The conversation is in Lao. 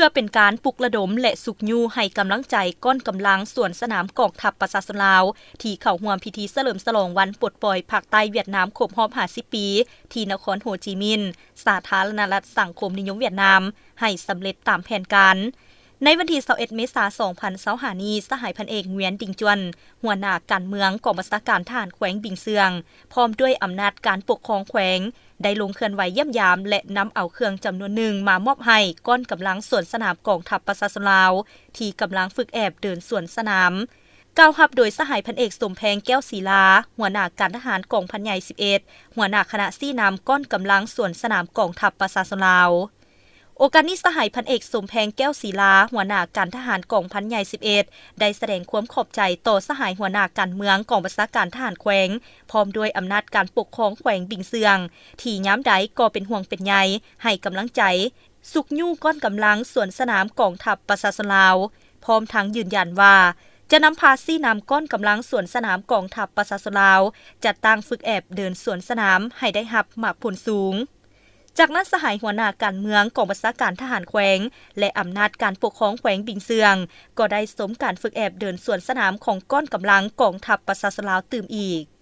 ພື່ອເປັນການປຸກລະດົມ ແລະ ຊຸກຍູ້ໃຫ້ກຳລັງໃຈກ້ອນກຳລັງສວນສະໜາມກອງທັບປະຊາຊົນລາວ ທີ່ເຂົ້າຮ່ວມພິທີສະເຫຼີມສະຫຼອງວັນປົດປ່ອຍພາກໃຕ້ຫວຽດນາມຄົບຮອບຫ້າສິບປີ ທີ່ນະຄອນໂຮຈິມິນ ສາທາລະນະລັດສັງຄົມນິຍົມຫວຽດນາມ ໃຫ້ສຳເລັດຕາມແຜນການ. ໃນວັນທີຊາວເອັດ ເມສາ ສອງພັນຊາວຫ້ານີ້, ສະຫາຍພັນເອກ ງວຽນ ດິງຈວນ ຫົວໜ້າການເມືອງກອງບັນຊາການທະຫານແຂວງບິງເຊືອງ ພ້ອມດ້ວຍອຳນາດການປົກຄອງແຂວງ ໄດ້ລົງເຄື່ອນໄຫວຢ້ຽມຢາມ ແລະ ນຳເອົາເຄື່ອງຈຳນວນໜຶ່ງມາມອບໃຫ້ກ້ອນກຳລັງສວນສະໜາມກອງທັບປະຊາຊົນລາວ ທີ່ກຳລັງຝຶກແອບເດີນສວນສະໜາມ. ກ່າວຮັບໂດຍສະຫາຍພັນເອກ ສົມແພງ ແກ້ວສີລາ ຫົວໜ້າການທະຫານກອງພັນໃຫຍ່ສິບເອັດ ຫົວໜ້າຄະນະຊີ້ນຳກ້ອນກຳລັງສວນສະໜາມກອງທັບປະຊາຊົນລາວ. ໂອກາດນີ້ ສະຫາຍພັນເອກ ສົມແພງ ແກ້ວສີລາ ຫົວໜ້າການທະຫານກອງພັນໃຫຍ່ສິບເອັດ ໄດ້ສະແດງຄວາມຂອບໃຈຕໍ່ສະຫາຍຫົວໜ້າການເມືອງກອງບັນຊາການທະຫານແຂວງ ພ້ອມດ້ວຍອຳນາດການປົກຄອງແຂວງບິງເຊືອງ ທີ່ຍາມໃດກໍເປັນຫ່ວງເປັນໃຍ, ໃຫ້ກຳລັງໃຈ, ຊຸກຍູ້ກ້ອນກຳລັງສວນສະໜາມກອງທັບປະຊາຊົນລາວ, ພ້ອມທັງຢືນຢັນວ່າ ຈະນຳພາຊີ້ນຳກ້ອນກຳລັງສວນສະໜາມກອງທັບປະຊາຊົນລາວ ຈັດຕັ້ງຝຶກແອບເດີນສວນສະໜາມໃຫ້ໄດ້ຮັບໝາກຜົນສູງ. ຈາກນັ້ນ ສະຫາຍຫົວໜ້າການເມືອງກອງບັນຊາການທະຫານແຂວງ ແລະ ອຳນາດການປົກຄອງແຂວງບິງເຊືອງ ກໍໄດ້ຊົມການຝຶກແອບເດີນສວນສະໜາມຂອງກ້ອນກຳລັງກອງທັບປະຊາຊົນລາວຕື່ມອີກ.